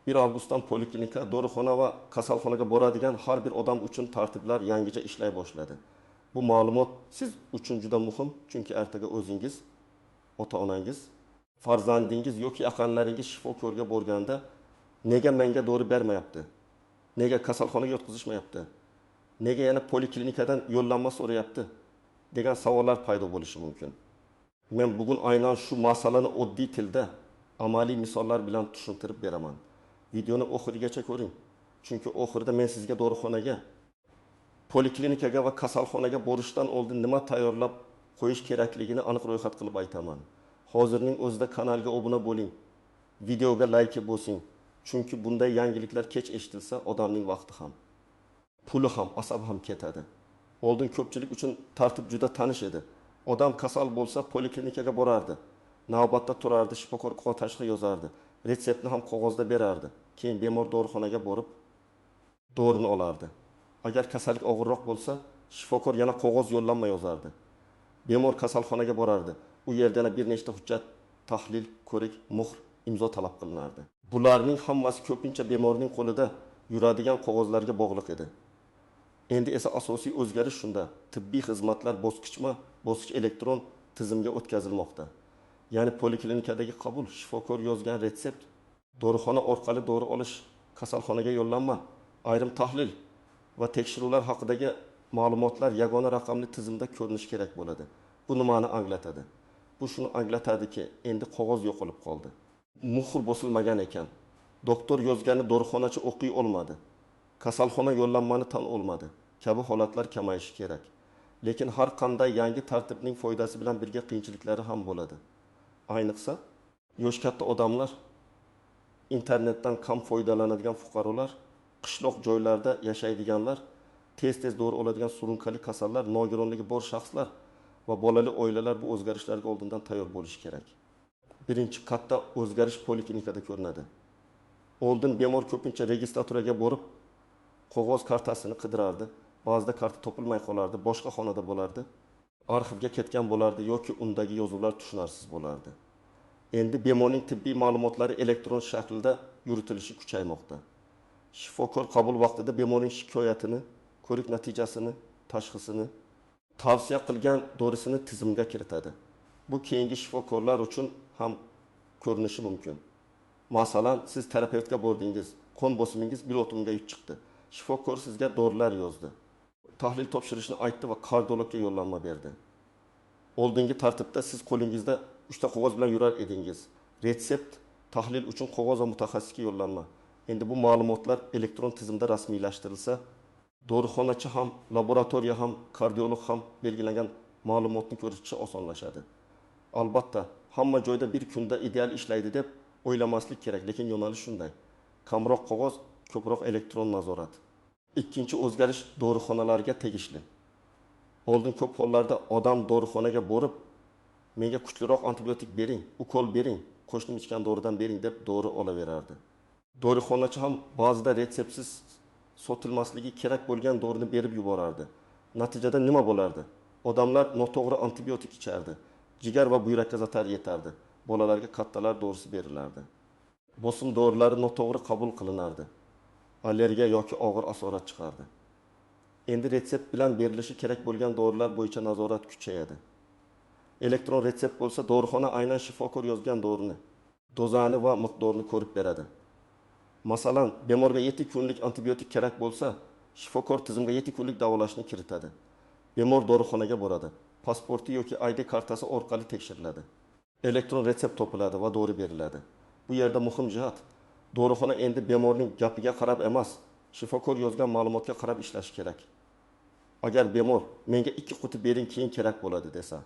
1 avgustdan poliklinika, dorixona va kasalxonaga boradigan har bir odam uchun tartiblar yangicha ishlay boshladi. Bu ma'lumot siz uchun juda muhim, chunki ertaga o'zingiz, ota-onangiz, farzandingiz yoki yaqinlaringiz shifokorga borganda nega menga dori bermayapti? Nega kasalxonaga yotqizishmayapti? Nega yana poliklinikadan yo'llanma so'rayapti? Degan savollar paydo bo'lishi mumkin. Men bugun aynan shu masalani oddiy tilda amaliy misollar bilan tushuntirib beraman. Videoni oxirigacha ko'ring. Chunki oxirida men sizga dorixonaga, poliklinikaga va kasalxonaga borishdan oldin nima tayyorlab qo'yish kerakligini aniq ro'yxat qilib aytaman. Hozirning o'zida kanalga obuna bo'ling. Videoga like bosing. Chunki bunday yangiliklar kech eshitilsa odamning vaqti ham, puli ham, asabi ham ketadi. Oldin ko'pchilik uchun tartib juda tanish edi. Odam kasal bo'lsa poliklinikaga borardi. Navbatda turardi, shifokor tashxis yozardi. Retseptni ham qog'ozda berardi. Keyin bemor dorixonaga borib dorini olardi. Agar kasallik og'irroq bo'lsa, shifokor yana qog'oz yo'llanma yozardi. Bemor kasalxonaga borardi. U yerda yana bir nechta hujjat, tahlil, ko'rik, muhr, imzo talab qilinardi. Bularning hammasi ko'pincha bemorning qo'lida yuradigan qog'ozlarga bog'liq edi. Endi esa asosiy o'zgarish shunda: tibbiy xizmatlar bosqichma-bosqich elektron tizimga o'tkazilmoqda. Ya'ni poliklinikadagi qabul, shifokor yozgan retsept, dorixona orqali dori olish, kasalxonaga yo'llanma, ayrim tahlil va tekshiruvlar haqidagi ma'lumotlar yagona raqamli tizimda ko'rinishi kerak bo'ladi. Bu nimani anglatadi? Bu shuni anglatadiki, endi qog'oz yo'qolib qoldi. Muhr bosilmagan ekan. Doktor yozgani dorixonachi o'qiy olmadi. Kasalxona yo'llanmani tan olmadi. Kabi holatlar kamayishi kerak. Lekin har qanday yangi tartibning foydasi bilan birga qiyinchiliklari ham bo'ladi. Ayniqsa, yosh katta odamlar, internetdan kam foydalanadigan fuqarolar, qishloq joylarda yashaydiganlar, tez-tez dori oladigan surunkali kasallar, nogironligi bor shaxslar va bolali oilalar bu o'zgarishlarga oldindan tayyor bo'lishi kerak. Birinchi katta o'zgarish poliklinikada ko'rinadi. Oldin bemor ko'pincha registraturaga borib qog'oz kartasini qidirardi. Ba'zida karta topilmay qolardi, boshqa xonada bo'lardi, arxivga ketgan bo'lardi yoki undagi yozuvlar tushunarsiz bo'lardi. Endi bemorning tibbiy ma'lumotlari elektron shaklda yuritilishi kuchaymoqda. Shifokor qabul vaqtida bemorning shikoyatini, ko'rik natijasini, tashxisini, tavsiya qilgan dorisini tizimga kiritadi. Bu keyingi shifokorlar uchun ham ko'rinishi mumkin. Masalan, siz terapevtga bordingiz, qon bosimingiz 1.3 ga chiqdi. Shifokor sizga dorilar yozdi. Tahlil topshirishni aytdi va kardiologga yo'llanma berdi. Oldingi tartibda siz qo'lingizda 3 ta qog'oz bilan yurar edingiz. Retsept, tahlil uchun qog'oz va mutaxassisga yo'llanma. Endi bu ma'lumotlar elektron tizimda rasmiylashtirilsa, dorixonachi ham, laboratoriya ham, kardiolog ham belgilangan ma'lumotni ko'rishi osonlashadi. Albatta, hamma joyda bir kunda ideal ishlaydi deb o'ylamaslik kerak, lekin yo'nalish shunday. Kamroq qog'oz, ko'proq elektron nazorat. Ikkinchi o'zgarish dorixonalarga tegishli. Oldin ko'p hollarda odam dorixonaga borib, menga kuchliroq antibiotik bering, ukol bering, qo'shnim ichgan doridan bering deb dori olaverardi. Dorixonachi ham ba'zida retseptsiz sotilmasligi kerak bo'lgan dorini berib yuborardi. Natijada nima bo'lardi? Odamlar noto'g'ri antibiotik ichardi. Jigar va buyrakka zarar yetardi. Bolalarga kattalar dorisi berilardi. Bosim dorilari noto'g'ri qabul qilinardi. Allergiya yoki og'ir asorat chiqardi. Endi retsept bilan berilishi kerak bo'lgan dorilar bo'yicha nazorat kuchayadi. Elektron retsept bo'lsa, dorixona aynan shifokor yozgan dorini, dozani va miqdorini ko'rib beradi. Masalan, bemorga 7 kunlik antibiotik kerak bo'lsa, shifokor tizimga 7 kunlik davolashni kiritadi. Bemor dorixonaga boradi. Pasporti yoki ID kartasi orqali tekshiriladi. Elektron retsept topiladi va dori beriladi. Bu yerda muhim jihat, dorixona endi bemorning gapiga qarab emas, shifokor yozgan ma'lumotga qarab ishlashi kerak. Agar bemor menga 2 quti bering, keyin kerak bo'ladi desa,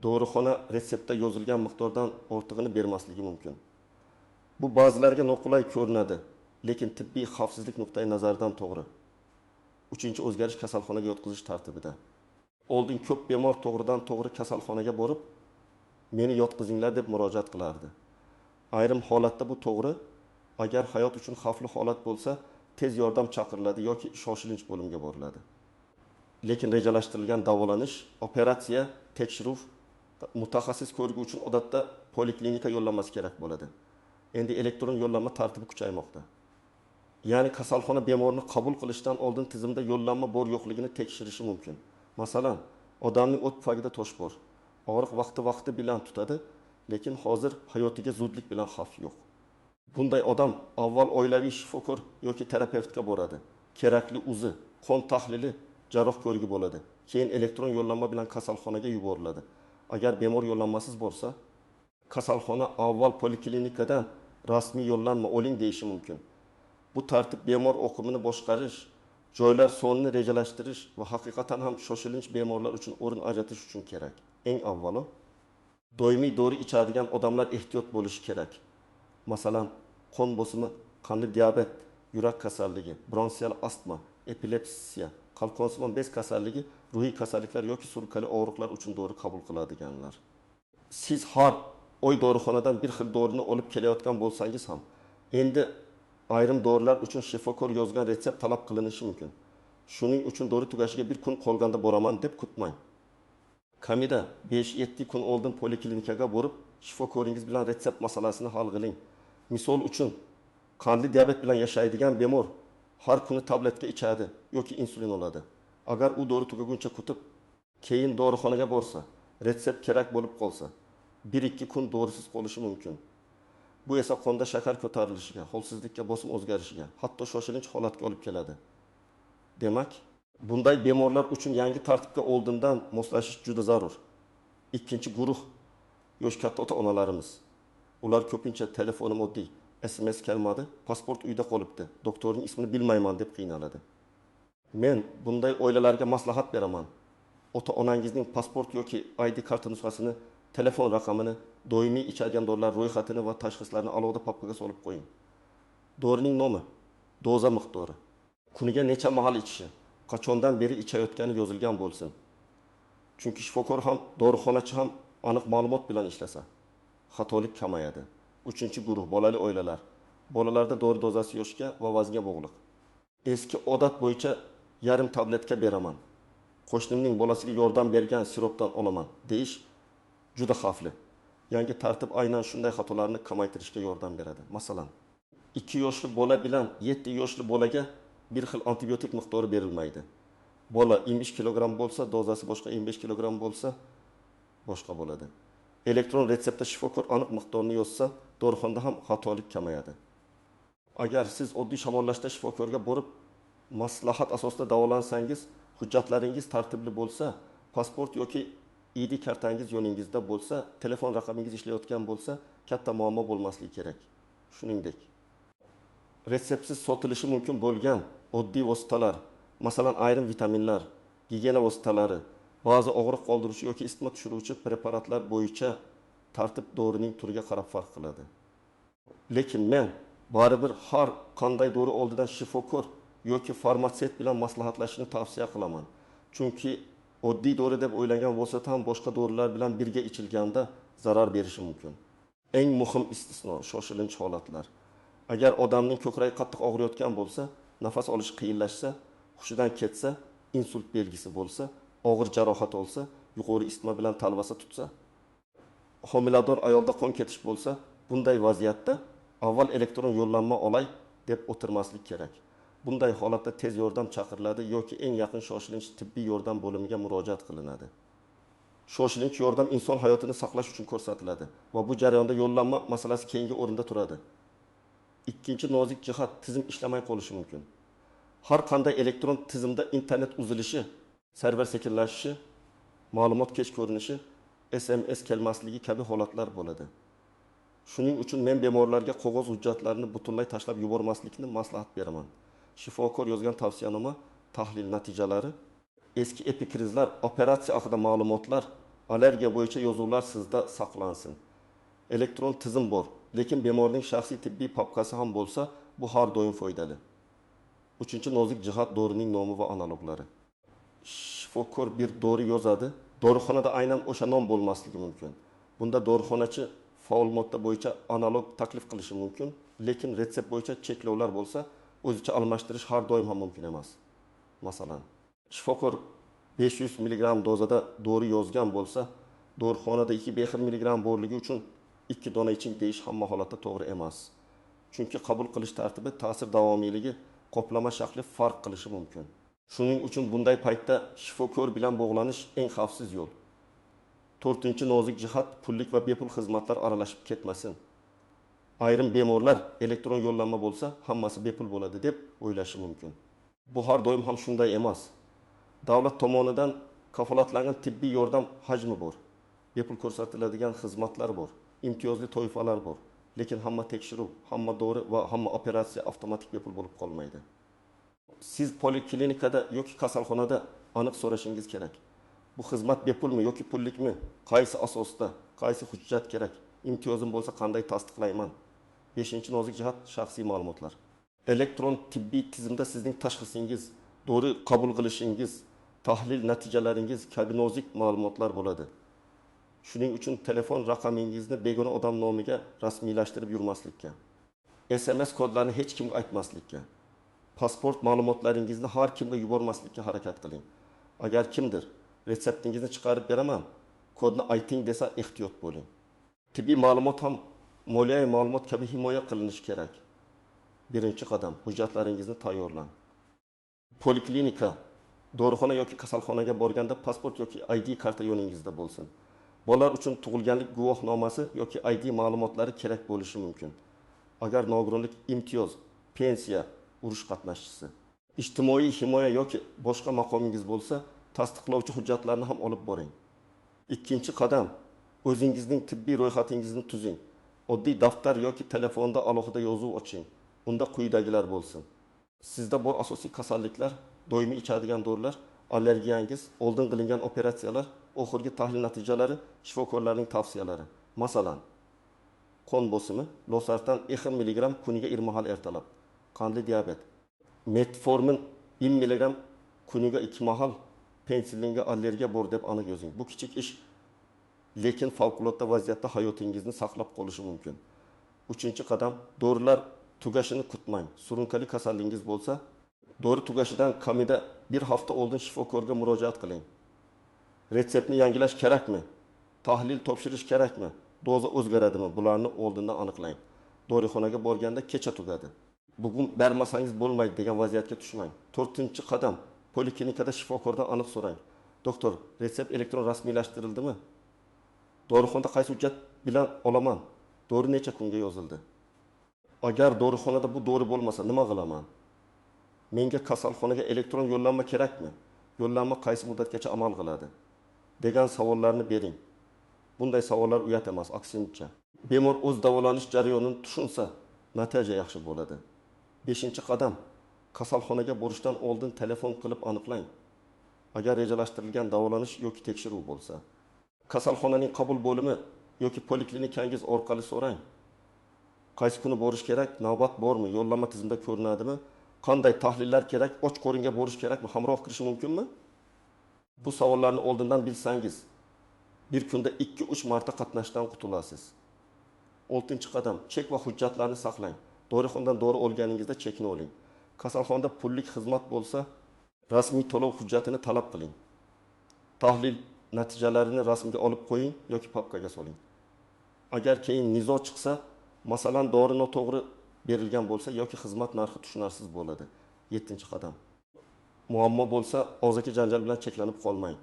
dorixona retseptda yozilgan miqdordan ortig'ini bermasligi mumkin. Bu ba'zilarga noqulay ko'rinadi, lekin tibbiy xavfsizlik nuqtai nazaridan to'g'ri. Uchinchi o'zgarish kasalxonaga yotqizish tartibida. Oldin ko'p bemor to'g'ridan to'g'ri kasalxonaga borib, meni yotqizinglar deb murojaat qilardi. Ayrim holatda bu to'g'ri, agar hayot uchun xavfli holat bo'lsa, tez yordam chaqiriladi yoki shoshilinch bo'limga boriladi. Lekin rejalashtirilgan davolanish, operatsiya, tekshiruv, mutaxassis ko'rigi uchun odatda poliklinika yo'llanmasi kerak bo'ladi. Endi elektron yo'llanma tartibi kuchaymoqda. Ya'ni kasalxona bemorni qabul qilishdan oldin tizimda yo'llanma bor yo'qligini tekshirishi mumkin. Masalan, odamning o't pufagida tosh bor. Og'riq vaqti-vaqti bilan tutadi, lekin hozir hayotiga zudlik bilan xavf yo'q. Bunday odam avval oilaviy shifokor yoki terapevtga boradi. Kerakli UZI, qon tahlili, jarroh ko'rigi bo'ladi. Keyin elektron yo'llanma bilan kasalxonaga yuboriladi. Agar bemor yo'llanmasiz borsa, kasalxona avval poliklinikadan rasmiy yo'llanma oling deyishi mumkin. Bu tartib bemor oqimini boshqarish, joylar sonini rejalashtirish va haqiqatan ham shoshilinch bemorlar uchun o'rin ajratish uchun kerak. Eng avvalo, doimiy dori ichadigan odamlar ehtiyot bo'lishi kerak. Masalan, qon bosimi, qandli diabet, yurak kasalligi, bronxial astma, epilepsiya, qalqonsimon bez kasalligi, ruhiy kasalliklar yoki surkali og'riqlar uchun dori qabul qiladiganlar. Siz har oy dorixonadan bir xil dorini olib kelayotgan bo'lsangiz ham, endi ayrim dorilar uchun shifokor yozgan retsept talab qilinishi mumkin. Shuning uchun dori tugashiga bir kun qolganda boraman deb kutmang. Kamida 5-7 kun oldin poliklinikaga borib, shifokoringiz bilan retsept masalasini hal qiling. Misol uchun, qandli diabet bilan yashaydigan bemor har kuni tabletka ichadi yoki insulin oladi. Agar u dori tugaguncha kutib, keyin dorixonaga borsa, retsept kerak bo'lib qolsa, 1-2 kun dorisiz qolishi mumkin. Bu esa qonda shakar ko'tarilishiga, holsizlikka, bosim o'zgarishiga, hatto shoshilinch holatga olib keladi. Demak, bunday bemorlar uchun yangi tartibga oldindan moslashish juda zarur. Ikkinchi guruh yosh katta ota-onalarimiz. Ular ko'pincha telefonim oddiy, SMS kelmadi, pasport uyda qolibdi, doktorning ismini bilmayman deb qiynaladi. Men bunday oilalarga maslahat beraman. Ota-onangizning pasport yoki ID karta nusxasini, telefon raqamini, doimiy ichadigan dorilar ro'yxatini va tashxislarni alohida papkaga solib qo'ying. Dorining nomi, doza miqdori, kuniga necha mahal ichishi, qachondan beri ichayotgani yozilgan bo'lsin. Chunki shifokor ham, dorixonachi ham aniq ma'lumot bilan ishlasa, xatolik kamayadi. Uchinchi guruh bolali oilalar. Bolalarda dori dozasi yoshga va vaznga bog'liq. Eski odat bo'yicha yarim tabletka beraman, qo'shnimning bolasiga yordam bergan siropdan olaman deyish juda xavfli. Yangi tartib aynan shunday xatolarni kamaytirishga yordam beradi. Masalan, 2 yoshli bola bilan 7 yoshli bolaga bir xil antibiotik miqdori berilmaydi. Bola 25 kilogramm bo'lsa, dozasi boshqa, 25 kilogramm bo'lsa, boshqa bo'ladi. Elektron retseptda shifokor aniq miqdorni yozsa, dorixonada ham xatolik kamayadi. Agar siz oddiy shamollashda shifokorga borib, maslahat asosida davolansangiz, hujjatlaringiz tartibli bo'lsa, pasport yoki ID kartangiz yoningizda bo'lsa, telefon raqamingiz ishlayotgan bo'lsa, katta muammo bo'lmasligi kerak. Shuningdek, retseptsiz sotilishi mumkin bo'lgan oddiy vositalar, masalan, ayrim vitaminlar, gigiyena vositalari, ba'zi og'riq qoldiruvchi yoki isitma tushiruvchi preparatlar bo'yicha tartib dorining turiga qarab farq qiladi. Lekin men baribir har qanday dori oldidan shifokor yoki farmatsevt bilan maslahatlashishni tavsiya qilaman. Chunki oddiy dori deb o'ylangan vosita ham boshqa dorilar bilan birga ichilganda zarar berishi mumkin. Eng muhim istisno shoshilinch holatlar. Agar odamning ko'kragi qattiq og'riyotgan bo'lsa, nafas olishi qiyinlashsa, hushidan ketsa, insult belgisi bo'lsa, og'ir jarohat olsa, yuqori isitma bilan talvasa tutsa, homilador ayolda qon ketish bo'lsa, bunday vaziyatda avval elektron yo'llanma olay deb o'tirmaslik kerak. Bunday holatda tez yordam chaqiriladi yoki eng yaqin shoshilinch tibbiy yordam bo'limiga murojaat qilinadi. Shoshilinch yordam inson hayotini saqlash uchun ko'rsatiladi va bu jarayonda yo'llanma masalasi keyingi o'rinda turadi. Ikkinchi nozik jihat tizim ishlamay qolishi mumkin. Har qanday elektron tizimda internet uzilishi, server sekinlashishi, ma'lumot kech ko'rinishi, SMS kelmasligi kabi holatlar bo'ladi. Shuning uchun men bemorlarga qog'oz hujjatlarini butunlay tashlab yubormaslikni maslahat beraman. Shifokor yozgan tavsiyanoma, tahlil natijalari, eski epikrizlar, operatsiya haqida ma'lumotlar, allergiya bo'yicha yozuvlar sizda saqlansin. Elektron tizim bor, lekin bemorning shaxsiy tibbiy papkasi ham bo'lsa, bu har doim foydali. Uchinchi nozik jihat dorining nomi va analoglari. Shifokor bir dori yozadi, dorixonada aynan o'sha nom bo'lmasligi mumkin. Bunda dorixonachi faol modda bo'yicha analog taklif qilishi mumkin, lekin retsept bo'yicha cheklovlar bo'lsa, o'zicha almashtirish har doim ham mumkin emas. Masalan, shifokor 500 mg dozada dori yozgan bo'lsa, dorixonada 2,5 mg borligi uchun 2 dona iching deyish hamma holatda to'g'ri emas. Chunki qabul qilish tartibi, ta'sir davomiyligi, qoplama shakli farq qilishi mumkin. Shuning uchun bunday paytda shifokor bilan bog'lanish eng xavfsiz yo'l. To'rtinchi nozik jihat: pullik va bepul xizmatlar aralashib ketmasin. Ayrim bemorlar elektron yo'llanma bo'lsa, hammasi bepul bo'ladi deb o'ylashi mumkin. Bu har doim ham shunday emas. Davlat tomonidan kafolatlangan tibbiy yordam hajmi bor. Bepul ko'rsatiladigan xizmatlar bor, imtiyozli toifalar bor. Lekin hamma tekshiruv, hamma dori va hamma operatsiya avtomatik bepul bo'lib qolmaydi. Siz poliklinikada yoki kasalxonada aniq so'rashingiz kerak. Bu xizmat bepulmi yoki pullikmi? Qaysi asosda, qaysi hujjat kerak? Imtiyozim bo'lsa qanday tasdiqlayman? 5. Nozik jihat: shaxsiy ma'lumotlar. Elektron tibbiy tizimda sizning tashxisingiz, dori qabul qilishingiz, tahlil natijalaringiz kabi nozik ma'lumotlar bo'ladi. Shuning uchun telefon raqamingizni begona odam nomiga rasmiylashtirib yurmaslikka, SMS kodlarini hech kimga aytmaslikka, pasport ma'lumotlaringizni har kimga yubormaslikka harakat qiling. Agar kimdir retseptingizni chiqarib beraman, kodni ayting desa ehtiyot bo'ling. Tibbiy ma'lumot ham moliyaviy ma'lumot kabi himoya qilinishi kerak. Birinchi qadam: hujjatlaringizni tayyorlang. Poliklinika, dorixona yoki kasalxonaga borganda pasport yoki ID karta yoningizda bo'lsin. Bolalar uchun tug'ilganlik guvohnomasi yoki ID ma'lumotlari kerak bo'lishi mumkin. Agar nogironlik imtiyoz, pensiya, urush qatnashchisi, ijtimoiy himoya yoki boshqa maqomingiz bo'lsa, tasdiqlovchi hujjatlarni ham olib boring. Ikkinchi qadam: o'zingizning tibbiy ro'yxatingizni tuzing. Oddiy daftar yoki telefonda alohida yozuv oching. Unda quyidagilar bo'lsin. Sizda bor asosiy kasalliklar, doimiy ichadigan dorilar, allergiyangiz, oldin qilingan operatsiyalar, oxirgi tahlil natijalari, shifokorlarning tavsiyalari. Masalan, qon bosimi, losartan 2 mg kuniga 20 mahal ertalab, qandli diabet, metformin 1000 mg kuniga 2 mahal, pensillinga allergiya bor deb aniq yozing. Bu kichik ish, lekin favqulodda vaziyatda hayotingizni saqlab qolishi mumkin. Uchinchi qadam: dorilar tugashini kutmang. Surunkali kasalligingiz bo'lsa, dori tugashidan kamida bir hafta oldin shifokorga murojaat qiling. Retseptni yangilash kerakmi? Tahlil topshirish kerakmi? Doza o'zgaradimi? Bularni oldindan aniqlang. Dorixonaga borganda kecha tugadi, bugun bermasangiz bo'lmaydi degan vaziyatga tushmang. To'rtinchi qadam: poliklinikada shifokordan aniq so'rang. Doktor, retsept elektron rasmiylashtirildimi? Dorixonada qaysi hujjat bilan olaman? Dori necha kunga yozildi? Agar dorixonada bu dori bo'lmasa nima qilaman? Menga kasalxonaga elektron yo'llanma kerakmi? Yo'llanma qaysi muddatgacha amal qiladi? Degan savollarni bering. Bunday savollar uyat emas, aksincha. Bemor o'z davolanish jarayonini tushunsa, natija yaxshi bo'ladi. 5. Qadam: kasalxonaga borishdan oldin telefon qilib aniqlang. Agar rejalashtirilgan davolanish yoki tekshiruv bo'lsa, kasalxonaning qabul bo'limi yoki poliklinikangiz orqali so'rang. Qaysi kuni borish kerak, navbat bormi, yo'llanma tizimda ko'rinadimi, qanday tahlillar kerak, och qoringa borish kerakmi, hamroh kirishi mumkinmi? Bu savollarni oldindan bilsangiz, bir kunda 2-3 marta qatnashdan qutulasiz. 6. Qadam: chek va hujjatlarni saqlang. Dorixonadan dori olganingizda chekni oling. Kasalxonada pullik xizmat bo'lsa, rasmiy to'lov hujjatini talab qiling. Tahlil natijalarini rasmga olib qo'ying yoki papkaga soling. Agar keyin nizo chiqsa, masalan, dori noto'g'ri berilgan bo'lsa yoki xizmat narxi tushunarsiz bo'ladi. 7. Qadam: muammo bo'lsa, og'zaki janjal bilan cheklanib qolmang.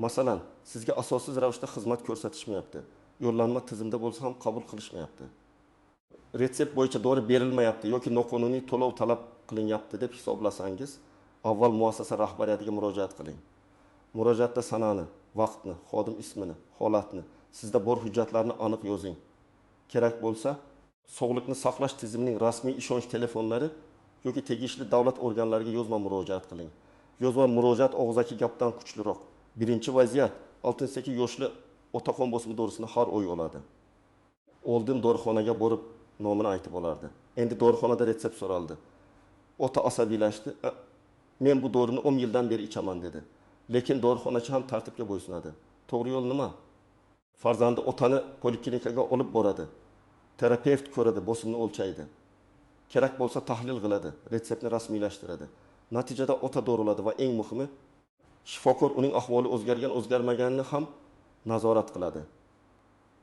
Masalan, sizga asossiz ravishda xizmat ko'rsatishmayapti, yo'llanma tizimda bo'lsa ham qabul qilishmayapti, retsept bo'yicha dori berilmayapti yoki noqonuniy to'lov talab qilinyapti deb hisoblasangiz, avval muassasa rahbariyatiga murojaat qiling. Murojaatda sanani, vaqtni, xodim ismini, holatni, sizda bor hujjatlarni aniq yozing. Kerak bo'lsa, sog'liqni saqlash tizimining rasmiy ishonch telefonlari yoki tegishli davlat organlariga yozma murojaat qiling. Yozma murojaat og'zaki gapdan kuchliroq. Birinchi vaziyat: 68 yoshli ota qon bosimi dorisini har oy oladi. Oldin dorixonaga borib nomini aytib olardi. Endi dorixonada retsept so'raldi. Ota asabiylashdi. Men bu dorini 10 yildan beri ichaman dedi. Lekin dorixonachi ham tartibga bo'ysunadi. To'g'ri yo'l nima? Farzandi otani poliklinikaga olib boradi. Terapevt ko'radi, bosimni o'lchaydi. Kerak bo'lsa tahlil qiladi, retseptni rasmiylashtiradi. Natijada ota dori oladi va eng muhimi, shifokor uning ahvoli o'zgargan o'zgarmaganini ham nazorat qiladi.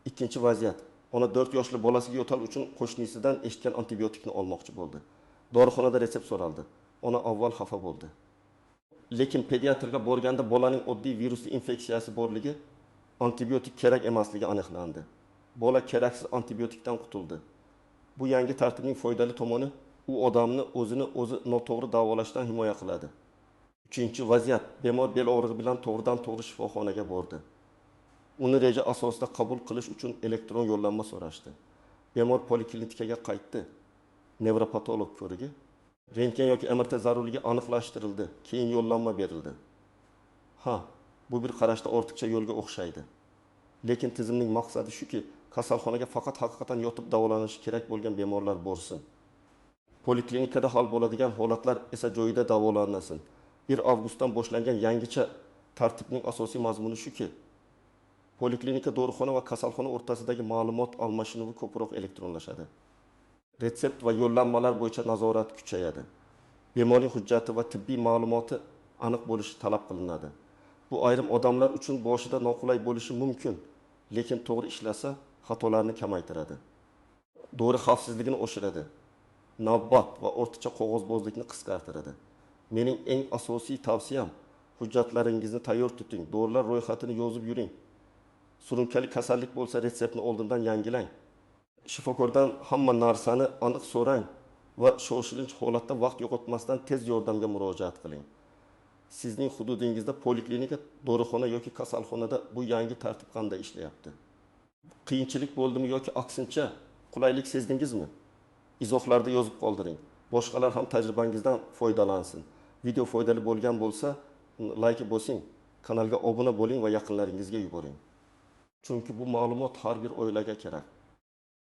Ikkinchi vaziyat: Ona 4 yoshli bolasiga yo'tal uchun qo'shnisidan eshitgan antibiotikni olmoqchi bo'ldi. Dorixonada retsept so'raldi. Ona avval xafa bo'ldi. Lekin pediatrga borganda bolaning oddiy virusli infeksiyasi borligi, antibiotik kerak emasligi aniqlandi. Bola keraksiz antibiotikdan qutuldi. Bu yangi tartibning foydali tomoni, u odamni o'zini o'zi noto'g'ri davolashdan himoya qiladi. Uchinchi vaziyat. Bemor bel og'rig'i bilan to'g'ridan-to'g'ri shifoxonaga bordi. Uni reja asosida qabul qilish uchun elektron yo'llanma so'rashdi. Bemor poliklinikaga qaytdi. Nevropatolog ko'rigi, rentgen yoki MRT zarurligi aniqlashtirildi, keyin yo'llanma berildi. Ha, bu bir qarashda ortiqcha yo'lga o'xshaydi. Lekin tizimning maqsadi shuki, kasalxonaga faqat haqiqatan yotib davolanishi kerak bo'lgan bemorlar borsin. Poliklinikada hal bo'ladigan holatlar esa joyida davolansin. 1 avgustdan boshlangan yangicha tartibning asosiy mazmuni shuki, poliklinika, dorixona va kasalxona o'rtasidagi ma'lumot almashinuvi ko'proq elektronlashadi. Retsept va yo'llanmalar bo'yicha nazorat kuchayadi. Bemorning hujjati va tibbiy ma'lumoti aniq bo'lishi talab qilinadi. Bu ayrim odamlar uchun boshida noqulay bo'lishi mumkin, lekin to'g'ri ishlasa xatolarni kamaytiradi. Dori xavfsizligini oshiradi. Navbat va ortiqcha qog'ozbozlikni qisqartiradi. Mening eng asosiy tavsiyam, hujjatlaringizni tayyor tuting, dorilar ro'yxatini yozib yuring. Surunkali kasallik bo'lsa retseptni oldindan yangilang. Shifokordan hamma narsani aniq so'rang va shoshilinch holatda vaqt yo'qotmasdan tez yordamga murojaat qiling. Sizning hududingizda poliklinika, dorixona yoki kasalxonada bu yangi tartib qanday ishlayapti? Qiyinchilik bo'ldimi yoki aksincha qulaylik sezdingizmi? Izohlarda yozib qoldiring. Boshqalar ham tajribangizdan foydalansin. Video foydali bo'lgan bo'lsa, like bosing, kanalga obuna bo'ling va yaqinlaringizga yuboring. Chunki bu ma'lumot har bir oilaga kerak.